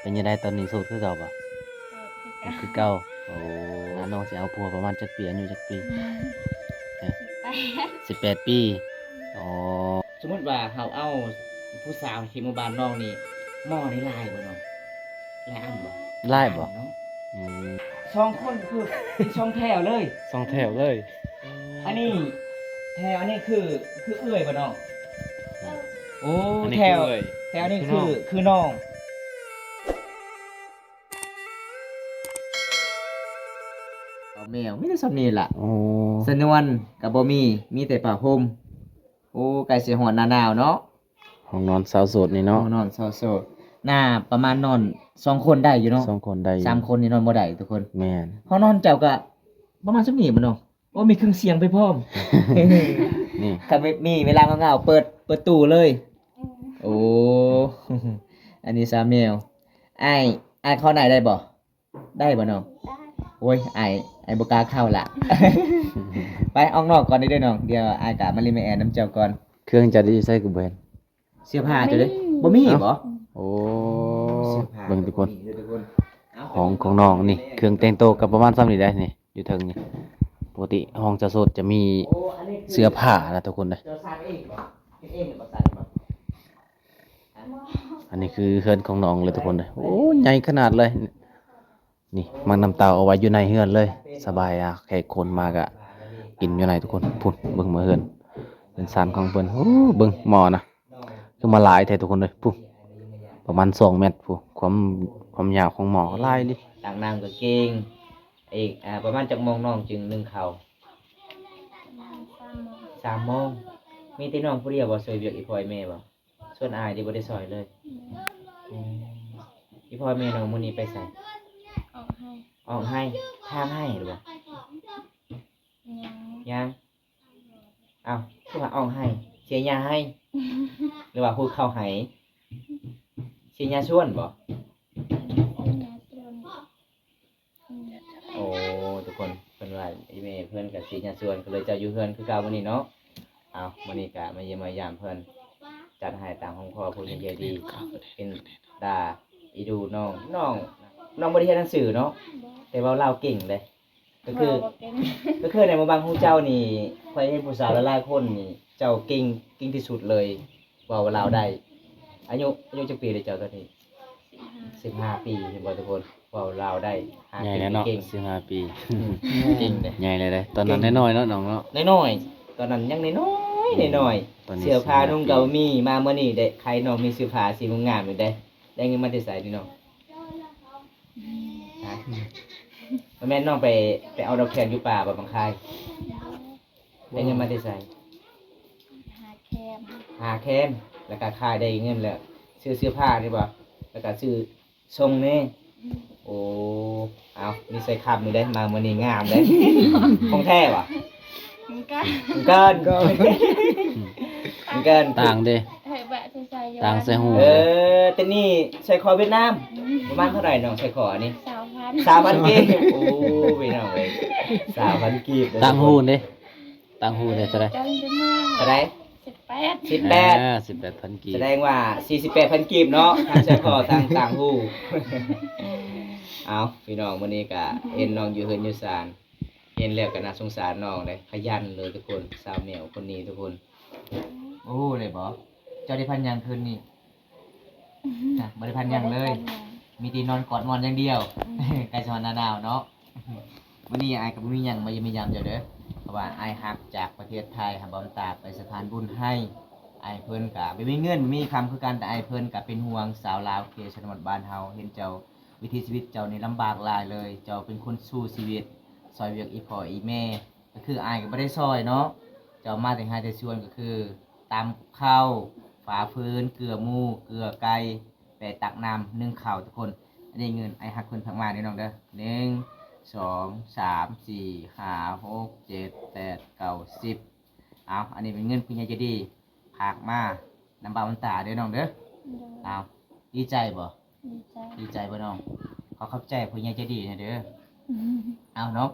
ປັນຈັ່ງໃດຕອນນີ້ ໂສດຄືເກົ່າບໍ່? ໂສດຄືເກົ່າ. ໂສດຄືເກົ່າ. ໂອ້ ນ້ອງຊິເອົາຜົວປະມານຈັກປີ? ອາຍຸຈັກປີ? ສິບແປດ. ສິບແປດປີ. ອໍ ສົມມຸດວ່າເຮົາເອົາຜູ້ສາວເຂົ້າມາບ້ານນ້ອງນີ້ ໝໍ້ນີ້ຫຼາຍບໍ່ນ້ອງ? ຫຼາຍອັນບໍ່? ຫຼາຍບໍ່? ຫຼາຍເນາະ. ອືມ ສອງຄົນຄືມີສອງແຖວເລີຍ. ສອງແຖວເລີຍ. ອັນນີ້ແຖວອັນນີ້ຄື ຄືເອື້ອຍບໍ່ນ້ອງ? ໂອ້ ອັນນີ້ ແຖວ ຄືເອື້ອຍ ແຖວນີ້ຄື ຄືນ້ອງ. ເອົາແມວ ມີແຕ່ສ່ຳນີ້ລະ. ໂອ້ ສະນວນກໍບໍ່ມີ ມີແຕ່ຜ້າຫົ່ມ. ໂອ້ ໃກ້ຊິຮອດໜ້າໜາວເນາະ. ຫ້ອງນອນສາວໂສດນີ້ເນາະ. ຫ້ອງນອນສາວໂສດ ໜ້າປະມານນອນສອງຄົນໄດ້ຢູ່ເນາະ. ສອງຄົນໄດ້ຢູ່. ສາມຄົນນີ້ນອນບໍ່ໄດ້ທຸກຄົນ. ແມ່ນ. ຫ້ອງນອນເຈົ້າກໍປະມານສ່ຳນີ້ບໍ່ນ້ອງ? ໂອ້ ມີເຄື່ອງສຽງໄປພ້ອມ. ນີ້ ຄັນມີເວລາເຫງົາໆ ເປີດ ເປີດຕູ້ເລີຍ. ໂອ້ ອັນນີ້ສາວແມວ. ອ້າຍ ອ້າຍເຂົ້າໃນໄດ້ບໍ່? ໄດ້ບໍ່ນ້ອງ? ໄດ້. ໂອ້ຍ ອ້າຍ ອ້າຍບໍ່ກ້າເຂົ້າລະ. ໄປອອກນອກກ່ອນເດີນ້ອງ. ດຽວອ້າຍກະມາຫຼິ້ນມາແອນນຳເຈົ້າກ່ອນ. ເຄື່ອງເຈົ້າຢູ່ໃສຄືບໍ່ເຫັນ? ເສື້ອຜ້າເຈົ້າເດ້ ບໍ່ມີບໍ່? ໂອ້ ເສື້ອຜ້າ ເບິ່ງທຸກຄົນ ບໍ່ມີເດີທຸກຄົນ. ເອົ້າ ຫ້ອງຂອງນ້ອງນີ້ ເຄື່ອງແຕ່ງໂຕກໍປະມານສ່ຳນີ້ໄດ໋ນີ້ ຢູ່ເທິງນີ້. ປົກກະຕິຫ້ອງສາວໂສດຈະມີ ໂອ້ ອັນນີ້ຄື ເສື້ອຜ້ານະທຸກຄົນເດີ. ເຈົ້າສ້າງເອງບໍ່? ເຮັດເອງບໍ່? ສ້າງເອງບໍ່? ອັນນີ້ຄືເຮືອນຂອງນ້ອງເລີຍທຸກຄົນເດີ. ໂອ້ ໃຫຍ່ຂະໜາດເລີຍ. ນີ້ໝາກນ້ຳເຕົ້າເອົາໄວ້ຢູ່ໃນເຮືອນເລີຍ ສະບາຍ. ອາ ແຂກຄົນມາກະກິນຢູ່ໃນທຸກຄົນ. ພຸ້ນ ເບິ່ງມາເຮືອນ ເຮືອນຊານຂອງເພິ່ນ. ໂອ້ ເບິ່ງໝໍ້ນະ ຄືມາຫຼາຍແທ້ທຸກຄົນເອີຍ. ພຸ້ນ ປະມານສອງແມັດພຸ້ນ ຄວາມ ຄວາມຍາວຂອງໝໍ້ຫຼາຍອີ່ຫຼີ. ຕັກນ້ຳກໍເກັ່ງອີກ. ອາ ປະມານຈັກໂມງນ້ອງຈຶ່ງໜຶ້ງເຂົ້າ? ປະມານສາມໂມງ. ສາມໂມງ. ມີແຕ່ນ້ອງຜູ້ດຽວບໍ່ຊ່ວຍວຽກອີ່ພໍ່ອີ່ແມ່ບໍ່? ສ່ວນອ້າຍນີ້ບໍ່ໄດ້ຊ່ອຍເລີຍ. ອືມ ອີ່ພໍ່ແມ່ນ້ອງມື້ນີ້ໄປໃສ? ອອກໄຮ່. ອອກໄຮ່. ຖາງໄຮ່ຫຼືບໍ່? ຍັງ. ຍັງ. ອ້າວ ຄືວ່າອອກໄຮ່? ເສຍຫຍ້າໄຮ່ ຫຼືວ່າຫູດເຂົ້າໄຮ່? ເສຍຫຍ້າສວນບໍ່? ເສຍຫຍ້າສວນ. ໂອ້ ທຸກຄົນ ເພິ່ນວ່າອີ່ແມ່ເພິ່ນກໍຊິຍາຊວນ ກໍເລີຍເຈົ້າຢູ່ເຮືອນຄືເກົ່າມື້ນີ້ເນາະ. ເອົາ ມື້ນີ້ກໍມາຢ້ຽມມາຢາມເພິ່ນ ຈັດໃຫ້ຕາມຄອບຄົວຜູ້ໃຫຍ່ໃຈດີ ເປັນຕາເອັນດູນ້ອງ. ນ້ອງ ນ້ອງບໍ່ໄດ້ຮຽນໜັງສືເນາະ ແຕ່ເວົ້າລາວເກັ່ງເດ້. ກໍຄື ເວົ້າບໍ່ເກັ່ງ ກໍຄືໃນໝູ່ບ້ານຂອງເຈົ້ານີ້ ຂ້ອຍເຫັນຜູ້ສາວຫຼາຍໆຄົນນີ້ ເຈົ້າເກັ່ງ ເກັ່ງທີ່ສຸດເລີຍ. ເວົ້າລາວໄດ້. ອາຍຸ ອາຍຸຈັກປີແລ້ວເຈົ້າຕອນນີ້? ສິບຫ້າ ສິບຫ້າປີ ເຫັນບໍ່ທຸກຄົນ? ເວົ້າລາວໄດ້ ຫາ ໃຫຍ່ແລ້ວເນາະ ເກັ່ງ ສິບຫ້າປີ. ອືມ ເກັ່ງເດ້ ໃຫຍ່ແລ້ວເດ້. ຕອນນັ້ນ ເກັ່ງ ນ້ອຍໆເນາະ ນ້ອງເນາະ. ນ້ອຍໆ ຕອນນັ້ນຍັງນ້ອຍໆ ອືມ ນ້ອຍໆ. ຕອນນີ້ ເສື້ອຜ້ານຸ່ງກໍບໍ່ມີ. ສິບຫ້າປີ ມາມື້ນີ້ໄດ້ ໄຂນ້ອງມີເສື້ອຜ້າສີງາມໆຢູ່ເດ້. ໄດ້ເງິນມາແຕ່ໃສນີ້ນ້ອງ? ອືມ ຮະ? ບໍ່ແມ່ນນ້ອງໄປ ໄປເອົາດອກແຄນຢູ່ປ່າບໍ່ ບາງຄາຍ? ໄດ້ເງິນມາແຕ່ໃສ? ຫາແຄມ. ຫາແຄມ ແລ້ວກໍຂາຍໄດ້ເງິນ ແລ້ວຊື້ເສື້ອຜ້ານີ້ບໍ່? ແລ້ວກໍຊື້ສົ່ງແດ່. ອືມ ໂອ້ ເອົາ ມີໄຊຄຳນີ້ເດ້ ມາມື້ນີ້ງາມເດ້. ຂອງແທ້ບໍ່? ຄືກັນ ຄືກັນ ຄືກັນ. ຕ່າງເດ້ ຕ່າງໃສ່ຫູ. ເອີ ແຕ່ນີ້ໃສ່ຄໍຫວຽດນາມ. ອືມ ປະມານເທົ່າໃດນ້ອງ ໃສ່ຄໍອັນນີ້? ຊາວພັນ ຊາວພັນກີບ. ໂອ້ ພີ່ນ້ອງເອີຍ ຊາວພັນກີບ. ຕ່າງຫູເດ້ ຕ່າງຫູເດ້ ເທົ່າໃດ? ເທົ່າໃດ? ສິບແປດ ສິບແປດ ອ່າ ສິບແປດພັນກີບ. ສະແດງວ່າສີ່ສິບແປດພັນກີບເນາະ ທັງໃສ່ຄໍ ທັງຕ່າງຫູ. ເອົາ ພີ່ນ້ອງ ມື້ນີ້ກະເຫັນນ້ອງຢູ່ເຮືອນຢູ່ຊານ ເຫັນແລ້ວກໍໜ້າສົງສານນ້ອງເດ້. ຂະຫຍັນເລີຍທຸກຄົນ ສາວແມວຄົນນີ້ທຸກຄົນ. ໂອ້ ໄດ້ບໍ່? ເຈົ້າໄດ້ພັນຫຍັງຄືນນີ້? ນະ ບໍ່ໄດ້ພັນຫຍັງເລີຍ. ບໍ່ໄດ້ພັນຫຍັງ ມີແຕ່ນອນກອດໝອນຢ່າງດຽວ. ອືມ ໃກ້ຊິຮອດໜ້າໜາວເນາະ. ມື້ນີ້ອ້າຍກໍບໍ່ມີຫຍັງມາຢ້ຽມມາຢາມເຈົ້າເດີ ເພາະວ່າອ້າຍຮັກຈາກປະເທດໄທ ຫາບ່າວຕາໄປສະພານບຸນໃຫ້. ອ້າຍເພິ່ນກໍບໍ່ມີເງິນບໍ່ມີຄຳຄືກັນ ແຕ່ອ້າຍເພິ່ນກໍເປັນຫ່ວງຊາວລາວເຂດຊົນນະບົດບ້ານເຮົາ. ເຫັນເຈົ້າ ວິຖີຊີວິດເຈົ້ານີ້ລຳບາກຫຼາຍເລີຍ. ເຈົ້າເປັນຄົນສູ້ຊີວິດ ຊ່ອຍວຽກອີ່ພໍ່ອີ່ແມ່. ກໍຄືອ້າຍກໍບໍ່ໄດ້ຊ່ອຍເນາະ ເຈົ້າມາແຕ່ໄຮ່ແຕ່ສວນ ກໍຄືຕຳເຂົ້າ ຝາຟືນ ເກືອໝູ ເກືອໄກ່ ແປຕັກນ້ຳ ໜຶ້ງເຂົ້າທຸກຄົນ. ອັນນີ້ເງິນອ້າຍຮັກເພິ່ນຝາກມາເດີນ້ອງເດີ ໜຶ່ງ ສອງ ສາມ ສີ່ ຫ້າ ຫົກ ເຈັດ ແປດ ເກົ້າ ສິບ. ເອົາ ອັນນີ້ເປັນເງິນຜູ້ໃຫຍ່ໃຈດີຝາກມານຳບ່າວຕາເດີນ້ອງເດີ. ໂດຍ ເອົາ ດີໃຈບໍ່? ດີໃຈ ດີໃຈບໍ່ນ້ອງ? ຂໍຂອບໃຈຜູ້ໃຫຍ່ໃຈດີແດ່ເດີ. ອືມ ເອົາເນາະ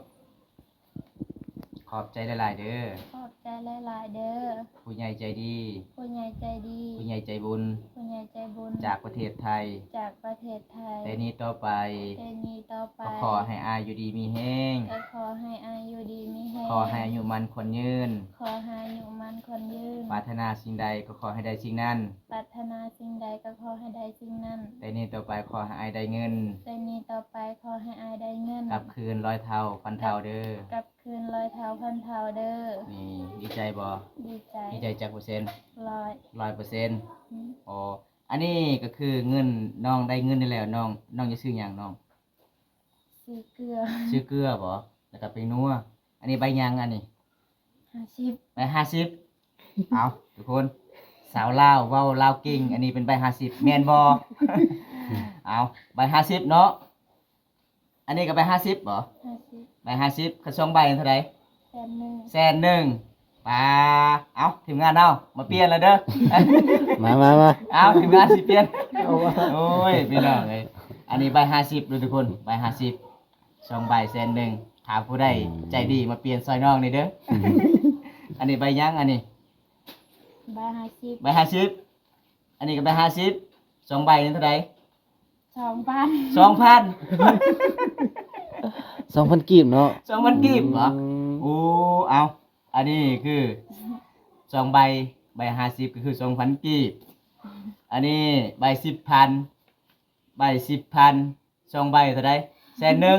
ຂອບໃຈຫຼາຍໆເດີ. ຂອບ ໃຈຫຼາຍໆເດີ ຜູ້ໃຫຍ່ໃຈດີ ຜູ້ໃຫຍ່ໃຈດີ ຜູ້ໃຫຍ່ໃຈບຸນ ຜູ້ໃຫຍ່ໃຈບຸນ ຈາກປະເທດໄທ ຈາກປະເທດໄທ ແຕ່ນີ້ຕໍ່ໄປ ແຕ່ນີ້ຕໍ່ໄປ ກໍຂໍໃຫ້ອ້າຍຢູ່ດີມີແຮງ ກໍຂໍໃຫ້ອ້າຍຢູ່ດີມີແຮງ ຂໍໃຫ້ອາຍຸໝັ້ນຂວັນຍືນ ຂໍໃຫ້ອາຍຸໝັ້ນຂວັນຍືນ ປາດຖະໜາສິ່ງໃດກໍຂໍໃຫ້ໄດ້ສິ່ງນັ້ນ ປາດຖະໜາສິ່ງໃດກໍຂໍໃຫ້ໄດ້ສິ່ງນັ້ນ ແຕ່ນີ້ຕໍ່ໄປຂໍໃຫ້ອ້າຍໄດ້ເງິນ ແຕ່ນີ້ຕໍ່ໄປຂໍໃຫ້ອ້າຍໄດ້ເງິນ ກັບຄືນຮ້ອຍເທົ່າພັນເທົ່າເດີ ກັບ ຄືນຮ້ອຍເທົ່າພັນເທົ່າເດີ ນີ້ ດີໃຈບໍ່? ດີໃຈ ດີໃຈຈັກເປີເຊັນ? ຮ້ອຍ ຮ້ອຍເປີເຊັນ ອືມ ອໍ ອັນນີ້ກໍຄືເງິນ ນ້ອງໄດ້ເງິນນີ້ແລ້ວ ນ້ອງ ນ້ອງຈະຊື້ຫຍັງນ້ອງ? ຊື້ເກືອ ຊື້ເກືອບໍ່? ແລ້ວກໍແປ້ງນົວ ອັນນີ້ໃບຫຍັງອັນນີ້? ຫ້າສິບ ໃບຫ້າສິບ ເອົາ ທຸກຄົນ ສາວລາວເວົ້າລາວເກັ່ງ ອັນນີ້ເປັນໃບຫ້າສິບ ແມ່ນບໍ່? ເອົາ ໃບຫ້າສິບເນາະ ອັນນີ້ກໍໃບຫ້າສິບບໍ່? ຫ້າສິບ ໃບຫ້າສິບ ຄັນສອງໃບເທົ່າໃດ? ແສນໜຶ່ງ ແສນໜຶ່ງ ປາ ເອົ້າ ທີມງານເຮົາມາປ່ຽນແລ້ວເດີ ມາ ມາ ມາ ເອົ້າ ທີມງານຊິປ່ຽນ ເອົາວ່າ ໂອ້ຍ ພີ່ນ້ອງເອີຍ ອັນນີ້ໃບຫ້າສິບເດີທຸກຄົນ ໃບຫ້າສິບ ສອງໃບແສນໜຶ່ງ ຖ້າຜູ້ໃດ ອືມ ໃຈດີມາປ່ຽນຊ່ອຍນ້ອງນີ້ເດີ ອັນນີ້ໃບຫຍັງອັນນີ້? ໃບຫ້າສິບ ໃບຫ້າສິບ ອັນນີ້ກໍໃບຫ້າສິບ ສອງໃບນີ້ເທົ່າໃດ? ສອງພັນ ສອງພັນ ສອງພັນກີບເນາະ ສອງພັນກີບເບາະ ອືມ ໂອ້ ເອົາ ອັນນີ້ຄືສອງໃບ ໃບຫ້າສິບກໍຄືສອງພັນກີບ ອັນນີ້ໃບສິບພັນ ໃບສິບພັນ ສອງໃບເທົ່າໃດ? ແສນໜຶ່ງ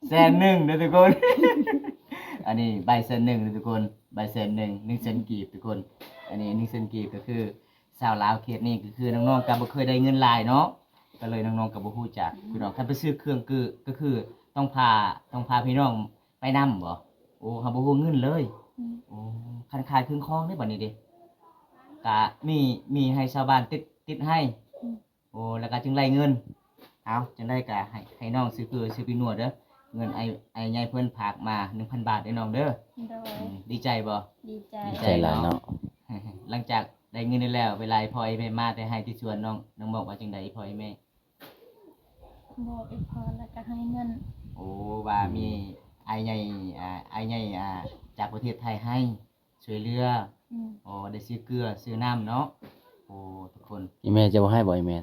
ແສນໜຶ່ງເດີທຸກຄົນ ອັນນີ້ໃບແສນໜຶ່ງເດີທຸກຄົນ ໃບແສນໜຶ່ງ ໜຶ່ງແສນກີບທຸກຄົນ ອັນນີ້ໜຶ່ງແສນກີບ ກໍຄືຊາວລາວເຂດນີ້ ກໍຄືນ້ອງໆກໍບໍ່ເຄີຍໄດ້ເງິນຫຼາຍເນາະ ກໍເລີຍນ້ອງໆກໍບໍ່ຮູ້ຈັກ ອືມ ພີ່ນ້ອງ ຄັນໄປຊື້ເຄື່ອງຄື ກໍຄືຕ້ອງພາ ຕ້ອງພາພີ່ນ້ອງໄປນຳບໍ? ໂອ້ ເຮົາບໍ່ຮູ້ເງິນເລີຍ ອືມ ໂອ້ ຄັນຂາຍເຄື່ອງຂອງເດ້ ບັດນີ້ເດ້ ກະມີ ມີໃຫ້ຊາວບ້ານຕິດ ຕິດໃຫ້ ອືມ ໂອ້ ແລ້ວກໍຈຶ່ງໄດ້ເງິນ ເອົາ ຈັ່ງໃດກໍໃຫ້ ໃຫ້ນ້ອງຊື້ເກືອ ຊື້ແປ້ງນົວເດີ ເງິນອ້າຍ ອ້າຍໃຫຍ່ເພິ່ນຝາກມາໜຶ່ງພັນບາດເດີນ້ອງເດີ ໂດຍ ອືມ ດີໃຈບໍ່? ດີໃຈ ດີໃຈຫຼາຍເນາະ ເນາະ ຫຼັງຈາກໄດ້ເງິນນີ້ແລ້ວ ເວລາອີ່ພໍ່ອີ່ແມ່ມາແຕ່ໄຮ່ແຕ່ສວນ ນ້ອງ ນ້ອງບອກວ່າຈັ່ງໃດ ອີ່ພໍ່ອີ່ແມ່? ບອກອີ່ພໍ່ແລ້ວກໍໃຫ້ເງິນ ໂອ້ ວ່າ ອືມ ມີອ້າຍໃຫຍ່ ອ່າ ອ້າຍໃຫຍ່ ອ່າ ຈາກປະເທດໄທໃຫ້ ຊ່ວຍເຫຼືອ ອືມ ໂອ້ ໄດ້ຊື້ເກືອຊື້ນ້ຳເນາະ ໂອ້ ທຸກຄົນ ອີ່ແມ່ຈະບໍ່ໃຫ້ບໍ່ ອີ່ແມ່?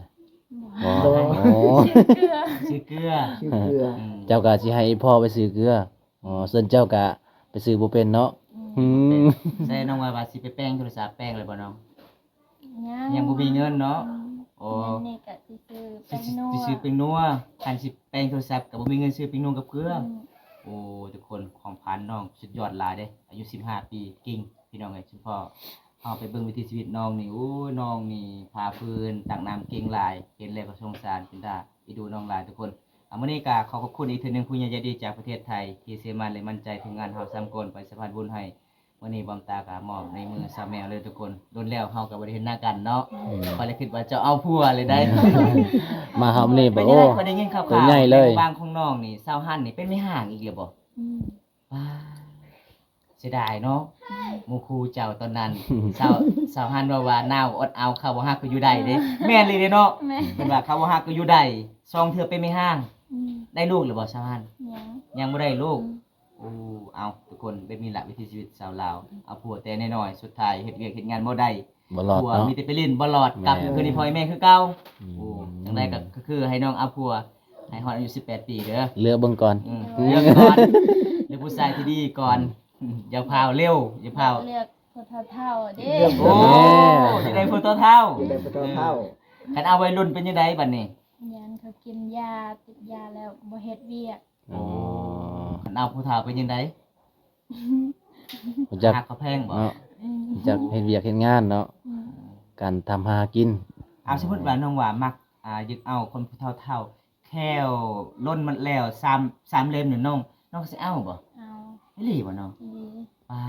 ບໍ່ ບໍ່ ບໍ່ ໂອ້ ຊື້ເກືອ ຊື້ເກືອ ຊື້ເກືອ ອືມ ເຈົ້າກໍຊິໃຫ້ອີ່ພໍ່ໄປຊື້ເກືອ ອໍ ສ່ວນເຈົ້າກະໄປຊື້ບໍ່ເປັນເນາະ ອືມ ອືມ ແຕ່ນ້ອງວ່າ ວ່າຊິໄປແປງໂທລະສັບ ແປງແລ້ວບໍ່ນ້ອງ? ຍັງ ຍັງບໍ່ມີເງິນເນາະ ອືມ ໂອ້ ເງິນນີ້ກະຊິຊື້ແປ້ງນົວ ຊິຊື້ແປ້ງນົວ ຄັນຊິແປງໂທລະສັບກະບໍ່ມີເງິນຊື້ແປ້ງນົວກັບເກືອ ອືມ ໂອ້ ທຸກຄົນ ຄວາມຝັນນ້ອງສຸດຍອດຫຼາຍເດ້ ອາຍຸສິບຫ້າປີ ເກັ່ງ ພີ່ນ້ອງເອີຍ ຊຸມພໍ່ເຮົາໄປເບິ່ງວິຖີຊີວິດນ້ອງນີ້ ໂອ້ຍ ນ້ອງນີ້ຜ່າຟືນ ຕັກນ້ຳເກັ່ງຫຼາຍ ເຫັນແລ້ວກໍສົງສານ ເປັນຕາເອັນດູນ້ອງຫຼາຍທຸກຄົນ ອ່າ ມື້ນີ້ກໍຂໍຂອບຄຸນອີກເທື່ອໜຶ່ງ ຜູ້ໃຫຍ່ໃຈດີຈາກປະເທດໄທ ທີ່ເຊື່ອໝັ້ນ ແລະ ໝັ້ນໃຈທີມງານເຮົາສາມຄົນໄປສະພານບຸນໃຫ້ ມື້ນີ້ບອມຕາກໍມອບໃນມືສາວແມວເລີຍທຸກຄົນ ດົນແລ້ວເຮົາກໍບໍ່ໄດ້ເຫັນໜ້າກັນເນາະ ອືມ ຂ້ອຍລະຄິດວ່າເຈົ້າເອົາຜົວເລີຍໄດ໋ ມາຮອບນີ້ແບບ ໂອ້ ເປັນຈັ່ງໃດ ຂ້ອຍໄດ້ຍິນຂ່າວໆ ໂຕໃຫຍ່ເລີຍ ໃນລະຫວ່າງຂອງນ້ອງນີ້ ສາວຮັນນີ້ເປັນແມ່ຮ້າງອີກແລ້ວບໍ່? ອືມ ວ້າ ເສຍດາຍເນາະ ໝູ່ຄູ່ເຈົ້າຕອນນັ້ນ ສາວ ສາວຮັນເວົ້າວ່າ ໜາວອົດເອົາ ເຂົາບໍ່ຮັກກໍຢູ່ໄດ້ເດ້ ແມ່ນອີ່ຫຼີເດ້ເນາະ ແມ່ນ ເພິ່ນວ່າເຂົາບໍ່ຮັກກໍຢູ່ໄດ້ ສອງເທື່ອເປັນແມ່ຮ້າງ ອືມ ໄດ້ລູກແລ້ວບໍ່ສາວຮັນ? ຍັງ ຍັງບໍ່ໄດ້ລູກ ອືມ ໂອ້ ເອົາ ທຸກຄົນ ແບບນີ້ລະວິຖີຊີວິດຊາວລາວ ເອົາຜົວແຕ່ນ້ອຍໆ ສຸດທ້າຍເຮັດວຽກເຮັດງານບໍ່ໄດ້ ບໍ່ລອດ ຜົວ ເນາະ ມີແຕ່ໄປຫຼິ້ນ ບໍ່ລອດ ແມ່ນ ກັບຄືນໃຫ້ພໍ່ໃຫ້ແມ່ຄືເກົ່າ ອືມ ໂອ້ ຈັ່ງໃດກໍ ກໍຄືໃຫ້ນ້ອງເອົາຜົວໃຫ້ຮອດອາຍຸສິບແປດປີເດີ ເລືອກເບິ່ງກ່ອນ ອືມ ເລືອກກ່ອນ ເລືອກຜູ້ຊາຍທີ່ດີກ່ອນ ອືມ ຢ່າພ້າວເລັວ ຢ່າພ້າວ ເລືອກຜູ້ເຖົ້າໆເດ້ ໂອ້ ຢາກໄດ້ຜູ້ເຖົ້າໆ ຢາກໄດ້ຜູ້ເຖົ້າໆ ເອີ ຄັນເອົາໄວລຸ້ນເປັນຈັ່ງໃດບັດນີ້? ຢ້ານເຂົາກິນຢາ ຕິດຢາແລ້ວບໍ່ເຮັດວຽກ ອໍ ຄັນເອົາຜູ້ເຖົ້າເປັນຈັ່ງໃດ? ຮູ້ຈັກຮັກເຂົາແພງບໍ່? ເນາະ ອືມ ຮູ້ຈັກເຮັດວຽກເຮັດງານເນາະ ອືມ ການທຳມາຫາກິນ ເອົາ ສົມມຸດວ່ານ້ອງວ່າມັກ ອ່າ ຢາກເອົາຄົນຜູ້ເຖົ້າໆ ແຂ້ວລົ້ນໝົດແລ້ວ ສາມ ສາມເຫຼັ້ມນີ້ ນ້ອງ ນ້ອງຊິເອົາບໍ່? ເອົາ ອີ່ຫຼີບໍ່ນ້ອງ? ອີ່ຫຼີ ປາ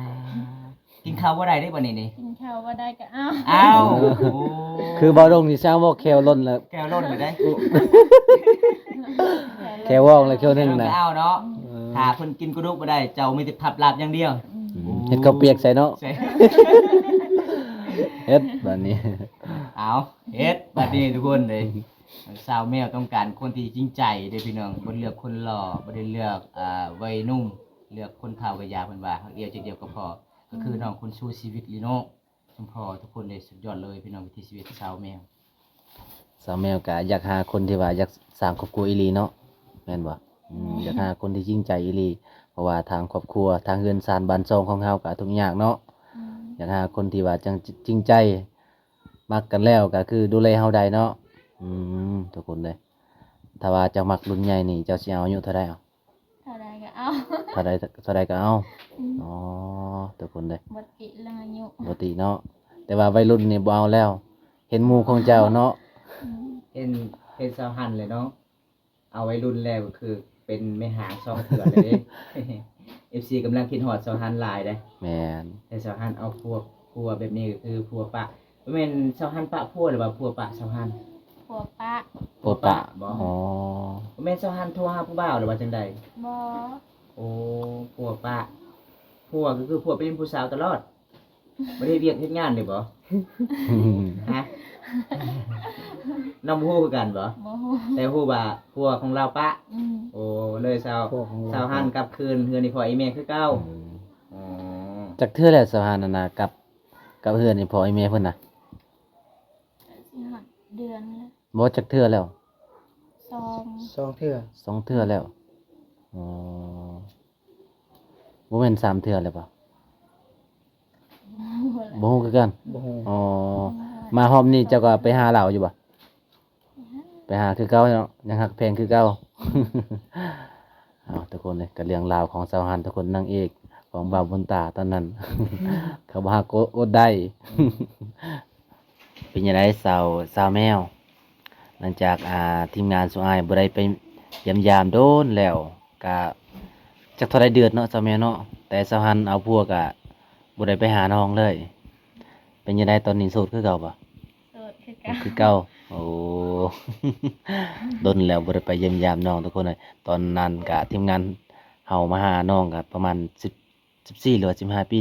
ກິນເຂົ້າບໍ່ໄດ້ເດ້ບັດນີ້ນີ້ ກິນເຂົ້າບໍ່ໄດ້ກໍເອົາ ເອົາ ໂອ້ ຄືບ່າວດົງນີ້ຊ່າງບອກແຂ້ວລົ້ນແລ້ວ ແຂ້ວລົ້ນແລ້ວເດ້ ແຂ້ວວອງແລ້ວແຂ້ວໜຶ່ງນະ ເອົາເນາະ ເອີ ຖ້າເພິ່ນກິນກະດູກບໍ່ໄດ້ ເຈົ້າມີແຕ່ພັບລາບຢ່າງດຽວ ອືມ ໂອ້ ເຮັດເຂົ້າປຽກໃສ່ເນາະ ໃສ່ ເຮັດບາດນີ້ ເອົາ ເຮັດບາດນີ້ທຸກຄົນເດ້ ສາວແມວຕ້ອງການຄົນທີ່ຈິງໃຈເດ້ພີ່ນ້ອງ ບໍ່ເລືອກຄົນຫຼໍ່ ບໍ່ໄດ້ເລືອກ ອ່າ ໄວໜຸ່ມ ເລືອກຄົນເຖົ້າກໍຢ່າ ເພິ່ນວ່າຮັກດຽວໃຈດຽວກໍພໍ ກໍຄື ອືມ ນ້ອງຄົນສູ້ຊີວິດອີ່ຫຼີເນາະ. ສົມພໍທຸກຄົນເດ້ ສຸດຍອດເລີຍພີ່ນ້ອງ ວິຖີຊີວິດຊາວແມວ. ສາວແມວກໍຢາກຫາຄົນທີ່ວ່າຢາກສ້າງຄອບຄົວອີ່ຫຼີເນາະ ແມ່ນບໍ່? ອືມ ແມ່ນ ຢາກຫາຄົນທີ່ຈິງໃຈອີ່ຫຼີ ເພາະວ່າທາງຄອບຄົວ ທາງເຮືອນຊານບ້ານຊ່ອງຂອງເຮົາກໍທຸກຍາກເນາະ. ອືມ ຢາກຫາຄົນທີ່ວ່າຈັ່ງ ຈິງໃຈ ມັກກັນແລ້ວກໍຄືດູແລເຮົາໄດ້ເນາະ. ອືມ ທຸກຄົນເດ້ ຖ້າວ່າເຈົ້າມັກລຸ້ນໃຫຍ່ນີ້ ເຈົ້າຊິເອົາອາຍຸເທົ່າໃດເອົາ? ເທົ່າໃດກໍເອົາ ເທົ່າໃດ ເທົ່າໃດກໍເອົາ. ອືມ ອໍ ທຸກຄົນເດ້ ບໍ່ຕິເລື່ອງອາຍຸ ບໍ່ຕິເນາະ. ແຕ່ວ່າໄວລຸ້ນນີ້ບໍ່ເອົາແລ້ວ ເຫັນໝູ່ຂອງເຈົ້າເນາະ. ອືມ ເຫັນ ເຫັນສາວຮັນແຫຼະເນາະ ເອົາໄວລຸ້ນແລ້ວກໍຄືເປັນແມ່ຮ້າງສອງເທື່ອແລ້ວເດ້. ເອັຟຊີກຳລັງຄິດຮອດສາວຮັນຫຼາຍເດ້. ແມ່ນ ແຕ່ສາວຮັນເອົາຜົວ ຜົວແບບນີ້ກໍຄືຜົວປະ ບໍ່ແມ່ນສາວຮັນປະຜົວ ຫຼືວ່າຜົວປະສາວຮັນ? ຜົວປະ ຜົວປະ ຜົວປະບໍ່? ອໍ ບໍ່ແມ່ນສາວຮັນໂທຫາຜູ້ບ່າວ ຫຼືວ່າຈັ່ງໃດ? ບໍ່ ໂອ້ ຜົວປະ ຜົວກໍຄືຜົວໄປຫຼິ້ນຜູ້ສາວຕະຫຼອດ ບໍ່ໄດ້ເຮັດວຽກເຮັດງານເລີຍບໍ່? ຮະ ນ້ອງບໍ່ຮູ້ຄືກັນບໍ່? ບໍ່ຮູ້ ແຕ່ຮູ້ວ່າຜົວຂອງລາວປະ. ອືມ ໂອ້ ເລີຍສາວ ຜົວຂອງລາວ ສາວຮັນກັບຄືນເຮືອນອີ່ພໍ່ອີ່ແມ່ຄືເກົ່າ. ອືມ ອໍ ຈັກເທື່ອແລ້ວສາວຮັນນັ້ນນະ ກັບ ກັບເຮືອນອີ່ພໍ່ອີ່ແມ່ເພິ່ນນະ? ຊິຮອດເດືອນແລ້ວ. ບໍ່ ຈັກເທື່ອແລ້ວ? ສອງ ສອງເທື່ອ ສອງເທື່ອແລ້ວ. ອໍ ບໍ່ແມ່ນສາມເທື່ອແລ້ວບໍ່? ບໍ່ຮູ້ແຫຼະ ບໍ່ຮູ້ຄືກັນ. ບໍ່ຮູ້ ອໍ ບໍ່ຮູ້ ມາຮອບນີ້ເຈົ້າກໍໄປຫາລາວຢູ່ບໍ່? ໄປຫາ ໄປຫາຄືເກົ່າເນາະ ຍັງຮັກແພງຄືເກົ່າ. ເອົາ ທຸກຄົນເອີຍ ກໍເລື່ອງລາວຂອງສາວຮັນ ທຸກຄົນ ນາງເອກຂອງບ່າວບຸນຕາຕອນນັ້ນ ເຂົາບໍ່ຮັກກໍອົດໄດ້. ເປັນຈັ່ງໃດສາວ ສາວແມວ? ຫຼັງຈາກ ອ່າ ທີມງານຊຸມອ້າຍບໍ່ໄດ້ໄປຢ້ຽມຢາມດົນແລ້ວ ກະຈັກເທົ່າໃດເດືອນເນາະ ສາວແມວເນາະ ແຕ່ສາວຮັນເອົາຜົວກະບໍ່ໄດ້ໄປຫານ້ອງເລີຍ. ເປັນຈັ່ງໃດຕອນນີ້ ໂສດຄືເກົ່າບໍ່? ໂສດຄືເກົ່າ ຄືເກົ່າ. ໂອ້ ດົນແລ້ວບໍ່ໄດ້ໄປຢ້ຽມຢາມນ້ອງ ທຸກຄົນເອີຍ. ຕອນນັ້ນກະທີມງານເຮົາມາຫານ້ອງກະປະມານສິບ ສິບສີ່ ຫຼືວ່າສິບຫ້າປີ?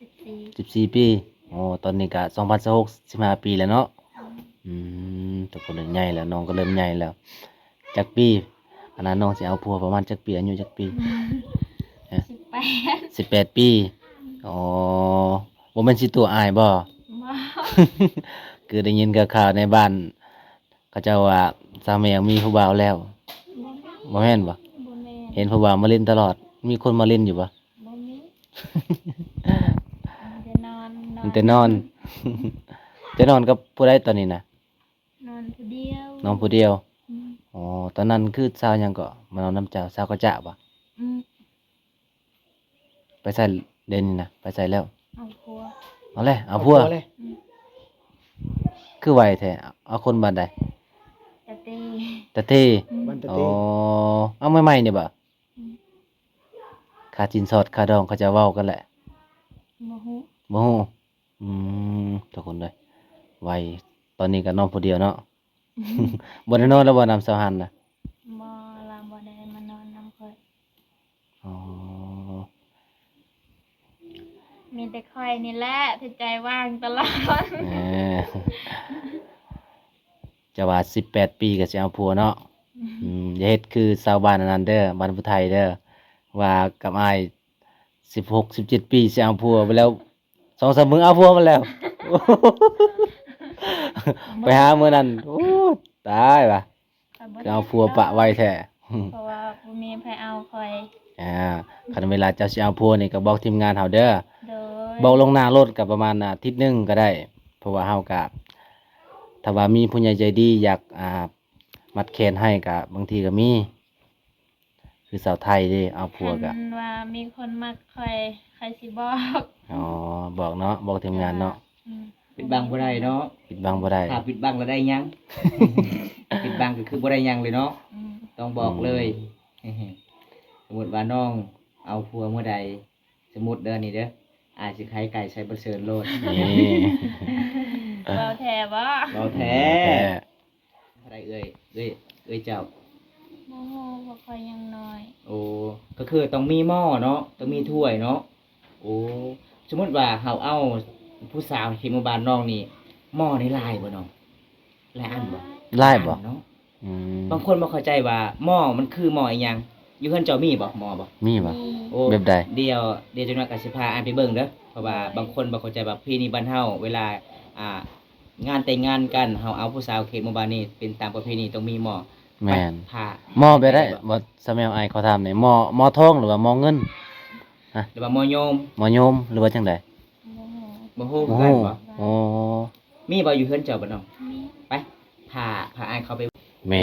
ສິບສີ່ ສິບສີ່ປີ. ໂອ້ ຕອນນີ້ກະສອງພັນຊາວຫົກ ສິບຫ້າປີແລ້ວເນາະ. ອືມ ອືມ ທຸກຄົນເອີຍ ໃຫຍ່ແລ້ວ ນ້ອງກໍເລີ່ມໃຫຍ່ແລ້ວ. ຈັກປີ ອັນນັ້ນ ນ້ອງຊິເອົາຜົວປະມານຈັກປີ? ອາຍຸຈັກປີ? ອືມ ຮະ? ສິບແປດ ສິບແປດປີ. ອໍ ບໍ່ແມ່ນຊິຕົວະອ້າຍບໍ່? ບໍ່ ຄືໄດ້ຍິນຂ່າວໆໃນບ້ານ ເຂົາເຈົ້າວ່າສາວແມວມີຜູ້ບ່າວແລ້ວ. ບໍ່ມີ ບໍ່ແມ່ນບໍ່? ບໍ່ແມ່ນ ເຫັນຜູ້ບ່າວມາຫຼິ້ນຕະຫຼອດ. ມີຄົນມາຫຼິ້ນຢູ່ບໍ່? ບໍ່ມີ ມີແຕ່ນອນ ມີແຕ່ນອນ. ເຈົ້ານອນກັບຜູ້ໃດຕອນນີ້ນະ? ນອນຜູ້ດຽວ ນອນຜູ້ດຽວ. ອືມ ອໍ ຕອນນັ້ນຄືສາວຫຍັງເກາະ ມານອນນຳເຈົ້າ? ສາວກະຈະບໍ່? ອືມ ໄປໃສດຽວນີ້ນະ? ໄປໃສແລ້ວ? ເອົາຜົວ ເອົາແລ້ວ ເອົາຜົວ ເອົາຜົວເລີຍ. ອືມ ຄືໄວແທ້ ເອົາຄົນບ້ານໃດ? ຕາເຕ ຕາເຕ. ອືມ ບ້ານຕາເຕ. ອໍ ເອົາໃໝ່ໆນີ້ບໍ່? ອືມ ຄ່າສິນສອດຄ່າດອງເຂົາເຈົ້າເວົ້າກັນແຫຼະ? ບໍ່ຮູ້ ບໍ່ຮູ້. ອືມ ທຸກຄົນເອີຍ ໄວ ຕອນນີ້ກໍນອນຜູ້ດຽວເນາະ. ອືມ ບໍ່ໄດ້ນອນແລ້ວບໍ່ນຳສາວຮັນນະ? ບໍ່ ລາວບໍ່ໄດ້ມານອນນຳຂ້ອຍ. ອໍ ມີແຕ່ຂ້ອຍນີ້ແຫຼະທີ່ໃຈວ່າງຕະຫຼອດ. ເອີ ຈະວ່າສິບແປດປີກໍຊິເອົາຜົວເນາະ. ອືມ ອືມ ຢ່າເຮັດຄືຊາວບ້ານອັນນັ້ນເດີ ບ້ານຜູ້ໄທເດີ ວ່າກັບອ້າຍ ສິບຫົກ ສິບເຈັດປີຊິເອົາຜົວ ໄປແລ້ວສອງສາມມື້ເອົາຜົວມາແລ້ວ. ໄປຫາມື້ນັ້ນ ໂອ້ ຕາຍວ່າ ເອົາຜົວປະໄວແທ້. ເພາະວ່າບໍ່ມີໃຜເອົາຂ້ອຍ. ອ່າ ຄັນເວລາເຈົ້າຊິເອົາຜົວນີ້ກໍບອກທີມງານເຮົາເດີ. ໂດຍ ບອກລ່ວງໜ້າໂລດ ກໍປະມານອາທິດໜຶ່ງກໍໄດ້ ເພາະວ່າເຮົາກໍ ຖ້າວ່າມີຜູ້ໃຫຍ່ໃຈດີຢາກ ອ່າ ມັດແຂນໃຫ້ ກໍບາງທີກໍມີ. ຄືສາວໄທເດ້ ເອົາຜົວກະ ຄັນວ່າມີຄົນມັກຂ້ອຍ ຂ້ອຍຊິບອກ. ອໍ ບອກເນາະ ບອກທີມງານເນາະ. ອືມ ປິດບັງບໍ່ໄດ້ເນາະ ປິດບັງບໍ່ໄດ້. ຖ້າປິດບັງແລ້ວໄດ້ຫຍັງ? ປິດບັງກໍຄືບໍ່ໄດ້ຫຍັງເລີຍເນາະ. ອືມ ຕ້ອງບອກເລີຍ. ອືມ ສົມມຸດວ່ານ້ອງເອົາຜົວມື້ໃດ ສົມມຸດເດີ ນີ້ເດີ ອ້າຍຊິຂາຍໄກ່ໃສ່ບັດເຊີນໂລດ. ນີ້ ເວົ້າແທ້ບໍ່? ເວົ້າແທ້. ເທົ່າໃດເອື້ອຍ ເອື້ອຍ ເອື້ອຍເຈົ້າ? ບໍ່ຮູ້ ເພາະຂ້ອຍຍັງນ້ອຍ. ໂອ້ ກໍຄືຕ້ອງມີໝໍ້ເນາະ ຕ້ອງມີຖ້ວຍເນາະ. ໂອ້ ສົມມຸດວ່າເຮົາເອົາຜູ້ສາວທີ່ມາບ້ານນ້ອງນີ້ ໝໍ້ນີ້ຫຼາຍບໍ່ນ້ອງ? ຫຼາຍອັນບໍ່? ຫຼາຍບໍ່? ຫຼາຍອັນເນາະ. ອືມ ບາງຄົນບໍ່ເຂົ້າໃຈວ່າໝໍ້ມັນຄືໝໍ້ອີ່ຫຍັງ. ຢູ່ເຮືອນເຈົ້າມີບໍ່ ໝໍບໍ່? ມີບໍ່? ມີ. ໂອ້ ແບບໃດ? ດຽວ ດຽວຈັກໜ້ອຍກໍຊິພາອ້າຍໄປເບິ່ງເດີ ເພາະວ່າບາງຄົນບໍ່ເຂົ້າໃຈວ່າປະເພນີບ້ານເຮົາ ເວລາ ອ່າ ງານແຕ່ງງານກັນ ເຮົາເອົາຜູ້ສາວເຂດໝູ່ບ້ານນີ້ ເປັນຕາມປະເພນີຕ້ອງມີໝໍ. ແມ່ນ. ໄປ ພາ ໝໍແບບໃດ? ໄປໄດ້ບໍ່? ບໍ່ ສະແມວ ອ້າຍຂໍຖາມແດ່ ໝໍ ໝໍທອງ ຫຼືວ່າໝໍເງິນ? ຮະ? ຫຼືວ່າໝໍໂຍມ? ໝໍໂຍມ ຫຼືວ່າຈັ່ງໃດ? ບໍ່ຮູ້ ບໍ່ຮູ້ຄືກັນບໍ່? ໂອ້ ມີບໍ່ຢູ່ເຮືອນເຈົ້າບໍ່ນ້ອງ? ມີ. ໄປ ພາ ພາອ້າຍເຂົ້າໄປ. ແມ່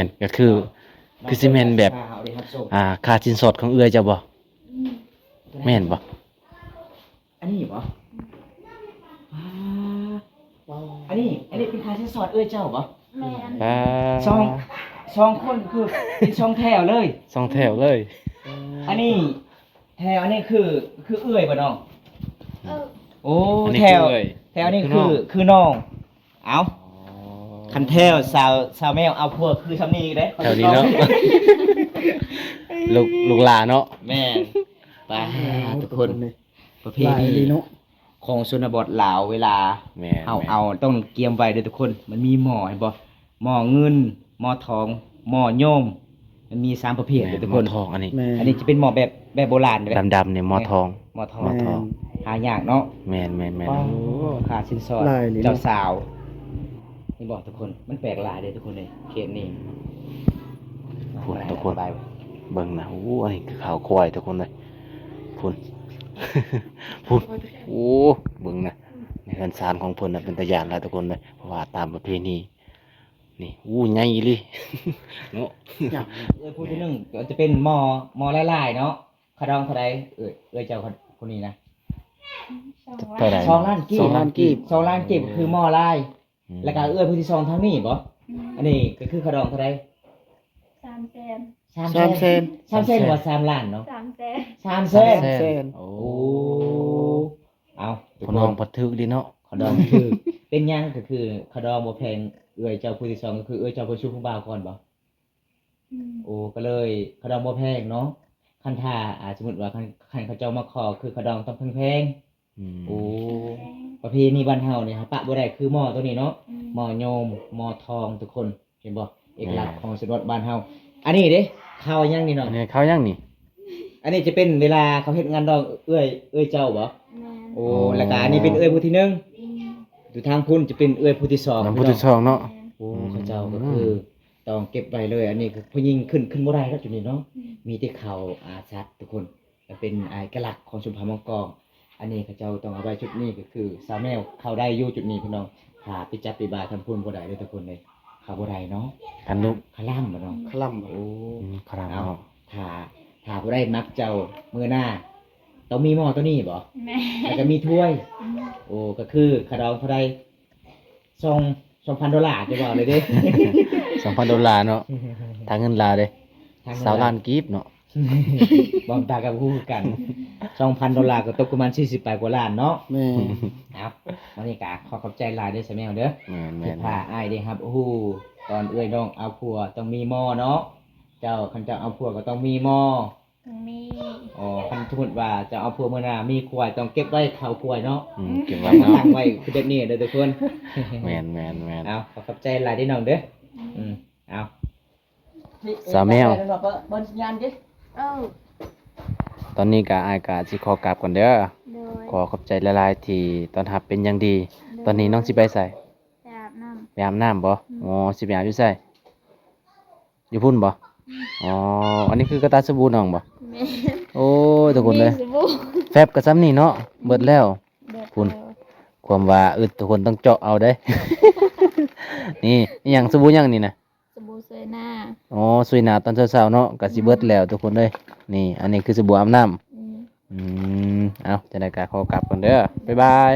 ນໆໆ ກໍຄື ຄືຊິແມ່ນແບບ ອ່າ ຄ່າສິນສອດຂອງເອື້ອຍເຈົ້າບໍ່? ອືມ. ແມ່ນບໍ່? ອັນນີ້ບໍ່? ອືມ. ອ່າ ອັນນີ້ ອັນນີ້ເປັນຄ່າສິນສອດເອື້ອຍເຈົ້າບໍ່? ແມ່ນ. ອ່າ ສອງ ສອງຄົນຄືເປັນສອງແຖວເລີຍ ສອງແຖວເລີຍ. ອັນນີ້ ແຖວອັນນີ້ຄື ຄືເອື້ອຍບໍ່ນ້ອງ? ເອີ. ໂອ້ ອັນນີ້ ແຖວ ຄືເອື້ອຍ ແຖວນີ້ຄື ຄືນ້ອງ ຄືນ້ອງ. ເອົ້າ ອໍ ຄັນແຖວສາວ ສາວແມວເອົາຜົວຄືຊ່ຳນີ້ເດ້ ແຖວນີ້ເນາະ ລູກ ລູກຫຼ້າເນາະ. ແມ່ນ. ປາ ໂອ້ ທຸກຄົນ ທຸກຄົນເລີຍ ປະເພນີ ຫຼາຍອີ່ຫຼີເນາະ ຂອງຊົນນະບົດລາວ ເວລາ ແມ່ນ ເຮົາ ແມ່ນ ເອົາ ຕ້ອງກຽມໄວ້ເດີທຸກຄົນ ມັນມີໝໍ ເຫັນບໍ່? ໝໍເງິນ ໝໍທອງ ໝໍໂຍມ ມັນມີສາມປະເພດເດີທຸກຄົນ. ແມ່ນ ໝໍທອງອັນນີ້ ແມ່ນ ອັນນີ້ຈະເປັນໝໍແບບ ແບບໂບລານເດ້ ດຳໆນີ້ໝໍທອງ. ແມ່ນ ໝໍທອງ ໝໍທອງ ແມ່ນ ຫາຍາກເນາະ. ແມ່ນໆໆ. ໂອ້ ຄ່າສິນສອດ ຫຼາຍເລີຍເນາະ ເຈົ້າສາວ. ເຫັນບໍ່ທຸກຄົນ ມັນແປກຫຼາຍເດ້ທຸກຄົນເອີຍ ເຂດນີ້. ພຸ້ນທຸກຄົນ ໄປ ເບິ່ງນະ ໂອ້ ອັນນີ້ຄືເຂົ້າຄວາຍທຸກຄົນເອີຍ ພຸ້ນ ພຸ້ນ. ໂອ້ ເບິ່ງນະ ໃນເຮືອນຊານຂອງເພິ່ນນະ ເປັນຕາຢ້ານຫຼາຍທຸກຄົນເອີຍ ເພາະວ່າຕາມປະເພນີ ນີ້ ໂອ້ ໃຫຍ່ອີ່ຫຼີເນາະ. ເອື້ອຍຜູ້ທີໜຶ່ງກໍຈະເປັນໝໍ ໝໍຫຼາຍໆເນາະ. ຄ່າດອງເທົ່າໃດ ເອື້ອຍ ເອື້ອຍເຈົ້າຄົນນີ້ນະ? ສອງລ້ານ ເທົ່າໃດ? ສອງລ້ານກີບ ສອງລ້ານກີບ ສອງລ້ານກີບ ຄືໝໍຫຼາຍ. ອືມ ແລ້ວກໍເອື້ອຍຜູ້ທີສອງທາງນີ້ບໍ? ອືມ ອັນນີ້ກໍຄືຄ່າດອງເທົ່າໃດ? ສາມແສນ ສາມແສນ ສາມແສນ ສາມແສນ ບໍ່ ສາມລ້ານເນາະ? ສາມແສນ ສາມແສນ ສາມແສນ. ໂອ້ ໂອ້ ເອົ້າ ພໍ່ນ້ອງພັດຖືກດີເນາະ ຄ່າດອງຖືກ. ເປັນຫຍັງກໍຄືຄ່າດອງບໍ່ແພງ ເອື້ອຍເຈົ້າຜູ້ທີສອງ ກໍຄືເອື້ອຍເຈົ້າເພິ່ນຊູຜູ້ບ່າວກ່ອນບໍ? ອືມ ໂອ້ ກໍເລີຍຄ່າດອງບໍ່ແພງເນາະ. ຄັນຖ້າ ອ່າ ສົມມຸດວ່າ ຄັນ ຄັນເຂົາເຈົ້າມາຂໍ ຄືຄ່າດອງຕ້ອງແພງໆ. ອືມ ໂອ້ ປະເພນີບ້ານເຮົານີ້ ເຮົາປະບໍ່ໄດ້ ຄືໝໍໂຕນີ້ເນາະ. ອືມ ໝໍໂຍມ ໝໍທອງ ທຸກຄົນ ເຫັນບໍ່? ເອກະລັກ ແມ່ນ ຂອງຊົນນະບົດບ້ານເຮົາ. ອັນນີ້ເດ້ ເຂົ້າຫຍັງນີ້ນ້ອງ? ອັນນີ້ເຂົ້າຫຍັງນີ້? ອັນນີ້ຈະເປັນເວລາເຂົາເຮັດງານດອງເອື້ອຍ ເອື້ອຍເຈົ້າບໍ? ແມ່ນ. ໂອ້ ອໍ ແລ້ວກະອັນນີ້ເປັນເອື້ອຍຜູ້ທີໜຶ່ງ. ອືມ ຢູ່ທາງພຸ້ນຈະເປັນເອື້ອຍຜູ້ທີສອງ ນຳຜູ້ທີສອງເນາະ. ແມ່ນ. ໂອ້ ອືມ ເຂົາເຈົ້າກໍຄື ຕ້ອງເກັບໄວ້ເລີຍ. ອັນນີ້ຄືຜູ້ຍິງຂຶ້ນ ຂຶ້ນບໍ່ໄດ້ແລ້ວຈຸດນີ້ເນາະ. ອືມ ມີແຕ່ເຂົ້າ ອ່າ ສັດທຸກຄົນ ແລະ ເປັນເອກະລັກຂອງຊົນເຜົ່າມັງກອງ. ອັນນີ້ເຂົາເຈົ້າຕ້ອງເອົາໄວ້ຈຸດນີ້ ກໍຄືສາວແມວເຂົ້າໄດ້ຢູ່ຈຸດນີ້ພີ່ນ້ອງ. ຖ້າໄປຈັບໄປບາຍທາງພຸ້ນບໍ່ໄດ້ເດີທຸກຄົນເດີ ເຂົ້າບໍ່ໄດ້ເນາະ. ຄັນລູກ ຄະລຳບໍ່ນ້ອງ? ຄະລຳ. ໂອ້ ອືມ ຄະລຳເນາະ. ຖ້າ ຖ້າຜູ້ໃດມັກເຈົ້າມື້ໜ້າ ຕ້ອງມີໝໍໂຕນີ້ບໍ? ແມ່ນ. ແລ້ວກໍມີຖ້ວຍ. ອືມ ໂອ້ ກໍຄືຄ່າດອງເທົ່າໃດ? ສອງ ສອງພັນໂດລາ ຈະເວົ້າເລີຍເດ້ ສອງພັນໂດລາເນາະ. ຖ້າເງິນລາວເດ້ ຊາວລ້ານກີບເນາະ. ບາງຕາກໍບໍ່ຮູ້ຄືກັນ ສອງພັນໂດລາກໍຕົກປະມານສີ່ສິບປາຍກວ່າລ້ານເນາະ. ແມ່ນ. ເອົາ ວັນນີ້ກໍຂໍຂອບໃຈຫຼາຍເດີສາວແມວເດີ. ແມ່ນໆໆ. ທີ່ພາອ້າຍໄດ້ຮັບຮູ້ ຕອນເອື້ອຍນ້ອງເອົາຜົວຕ້ອງມີໝໍເນາະ. ເຈົ້າ ຄັນເຈົ້າເອົາຜົວກໍຕ້ອງມີໝໍ. ຕ້ອງມີ. ອໍ ຄັນສົມມຸດວ່າຈະເອົາຜົວມື້ໜ້າ ມີຄວາຍ ຕ້ອງເກັບໄວ້ເຂົ້າຄວາຍເນາະ. ອືມ ເກັບໄວ້ເນາະ ຕັ້ງໄວ້ຄືແບບນີ້ເດີທຸກຄົນ. ແມ່ນໆໆ. ເອົາ ຂໍຂອບໃຈຫຼາຍເດີນ້ອງເດີ. ອືມ ເອົາ ສາວແມວ ເອີ ຕອນນີ້ກະ ອ້າຍກະຊິຂໍກັບກ່ອນເດີ. ໂດຍ. ຂໍຂອບໃຈຫຼາຍໆທີ່ຕ້ອນຮັບເປັນຢ່າງດີ. ໂດຍ. ຕອນນີ້ນ້ອງຊິໄປໃສ? ໄປອາບນ້ຳ. ໄປອາບນ້ຳບໍ? ອືມ. ອໍ ຊິໄປອາບຢູ່ໃສ? ຢູ່ພຸ້ນບໍ? ອືມ. ອໍ ອັນນີ້ຄືກະຕ່າສະບູນ້ອງບໍ? ແມ່ນ. ໂອ້ຍ ທຸກຄົນເອີຍ ມີສະບູ ແຟັບກໍຊ່ຳນີ້ເນາະ. ອືມ. ເບິດແລ້ວ. ເບິດແລ້ວ. ພຸ້ນ ຄວາມວ່າອຶດ ທຸກຄົນຕ້ອງເຈາະເອົາເດ້. ນີ້ ອີ່ຫຍັງ ສະບູຫຍັງນີ້ນະ? ສະບູຊ່ວຍໜ້າ. ອໍ ຊ່ວຍໜ້າຕອນເຊົ້າໆເນາະ ກໍຊິເບິດແລ້ວ ອືມ ທຸກຄົນເອີຍ. ນີ້ ອັນນີ້ຄືສະບູອາບນ້ຳ. ອືມ. ອືມ ເອົາ ຈັ່ງໃດກໍຂໍກັບກ່ອນເດີ. ບາຍບາຍ.